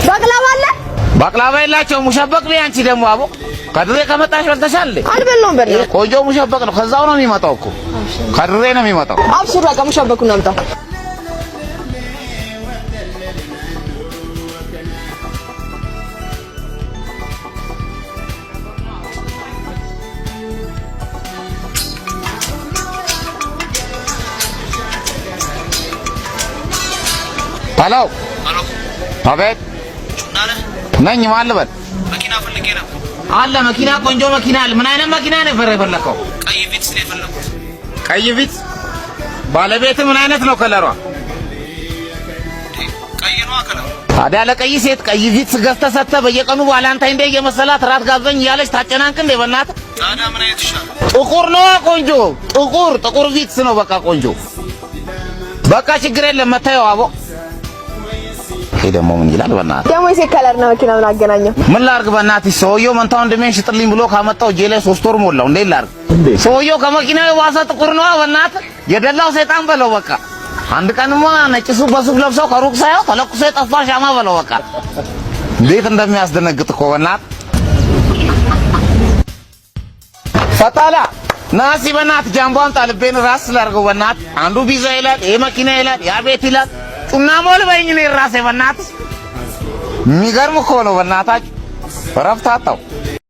ባቅላባ አለ? ባቅላባ የላቸው፣ ሙሸበቅ በይ። አንቺ ደግሞ አቦ ከድሬ ከመጣሽ በልተሻል? አልበላሁም። በእናትህ። ቆንጆ ሙሸበቅ ነው። ከዛው ነው የሚመጣው እኮ፣ ከድሬ ነው የሚመጣው። አብሽር፣ በቃ ሙሸበኩን አምጣው። Hello፣ አቤት። ነኝ። ማን ልበል? መኪና ፈልጌ ነበር። አለ መኪና፣ ቆንጆ መኪና አለ። ምን አይነት መኪና ነው የፈለከው? ቀይ ቪትስ ነው የፈለኩት። ቀይ ቪትስ። ባለቤት ምን አይነት ነው ከለሯ? ቀይ ነዋ ከለሩ። ታዲያ ለቀይ ሴት ቀይ ቪትስ ገዝተህ ሰጥተህ በየቀኑ Valentine Day እየመሰላት ራት ጋብዘኝ እያለች ታጨናንቅ እንዴ? በእናትህ። ታዲያ ምን አይነት ይሻላል? ጥቁር ነዋ ቆንጆ። ጥቁር ጥቁር ቪትስ ነው በቃ ቆንጆ። በቃ ችግር የለም መታየው አቦ። ይሄ ደግሞ ምን ይላል በእናትህ? ደግሞ የሴት color ነው መኪና ምን አገናኘው? ምን ላርግ በእናትህ? ሰውየው መንታ ወንድሜን ሽጥልኝ ብሎ ካመጣው እጄ ላይ 3 ወር ሞላው። እንዴት ላርግ? ሰውየው ከመኪናው የባሰ ጥቁር ነዋ በእናትህ። የደላው ሰይጣን በለው በቃ። አንድ ቀንማ ነጭ ሱፍ በሱፍ ለብሰው ከሩቅ ሳየው ተለኩሶ የጠፋ ሻማ በለው በቃ። እንዴት እንደሚያስደነግጥ እኮ በእናትህ። ፈጣላ ናሲ በእናትህ ጃምቦ አምጣ፣ ልቤን ራስ ላድርገው በእናትህ። አንዱ ቪዛ ይላል፣ ይሄ መኪና ይላል፣ ያ ቤት ይላል። ጩና ሞል በይኝ እኔ ራሴ በእናትህ። የሚገርም እኮ ነው በእናታችሁ። እረፍት አጣሁ።